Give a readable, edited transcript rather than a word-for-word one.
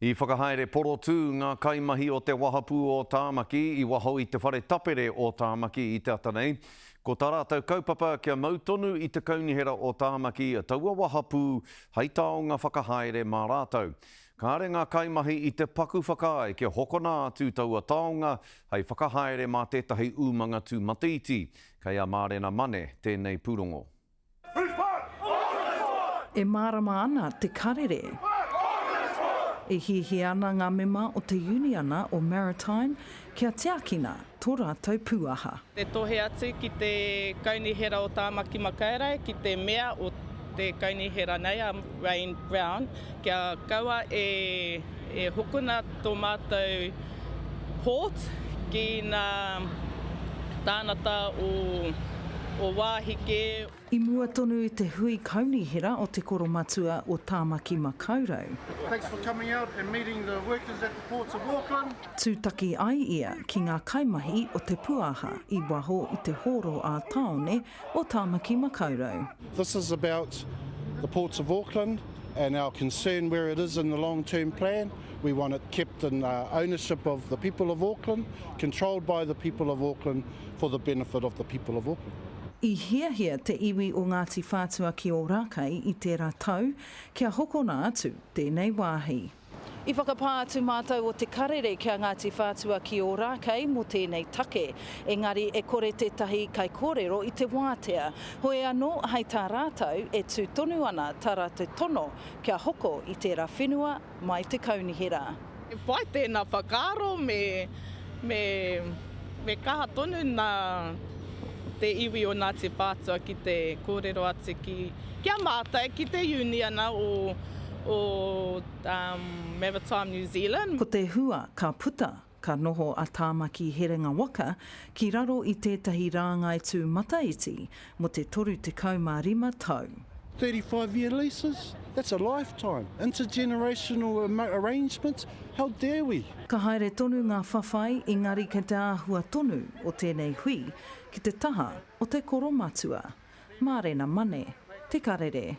I whakahaere porotū ngā kaimahi o te Wahapū o Tāmaki i waho i te Whare Tapere o Tāmaki i te ata nei. Ko tā rātou kaupapa kia mau tonu i te Kaunihera o Tāmaki taua wahapū hei taonga whakahaere mā rātou. Kāre ngā kaimahi i te paku whakaae kia hokona atu taua taonga hei whakahaere mā tētahi umanga tūmataiti. Kei a Mārena Mane tēnei pūrongo. E mārama ana te karere. E hiahia ana ngā mema o te Uniana o Maritime kia tiakina tō rātou pūaha. Te tohe atu ki te Kaunihera o Tāmaki Makaurau, ki te mea o te kaunihera nei a Raine Brown, kia kaua e hokona tō mātou port ki ngā tāngata o wāhi kē. I mua tonu i te hui kaunihera o Te Koromatua o Tāmaki Makaurau. Thanks for coming out and meeting the workers at the Ports of Auckland. Tūtaki ai ia ki ngā kaimahi o Te Puaha i waho i te hōro ā-tāone o Tāmaki Makaurau. This is about the Ports of Auckland and our concern where it is in the long term plan. We want it kept in ownership of the people of Auckland, controlled by the people of Auckland for the benefit of the people of Auckland. I hiahia te iwi o Ngāti Whātua ki Ōrākei i tērā tau kia hokona atu tēnei wāhi. I whakapā atu mātou o Te Karere ki a Ngāti Whātua ki Ōrākei mō tēnei take, engari e kore tētahi kaikōrero i te wātea. Hoi anō, hei tā rātou, e tū tonu ana tā rātou tono kia hoko i tērā whenua mai te kaunihera. He pai tēnā whakaaro me, me, me kaha tonu nā te iwi o Ngāti Whātua ki te kōrero atu ki, ki a mātou, ki te uniana o, o Maritime New Zealand. Ko te hua ka puta, ka noho a Tāmaki Herenga Waka ki raro i tētahi rāngai tūmataiti mō te 35 tau. 35 year leases? That's a lifetime. Intergenerational arrangements? How dare we? Ka haere tonu ngā whawhai engari kei te āhua tonu o tēnei hui ki te taha o te koromatua. Mārena Mane, Te Karere.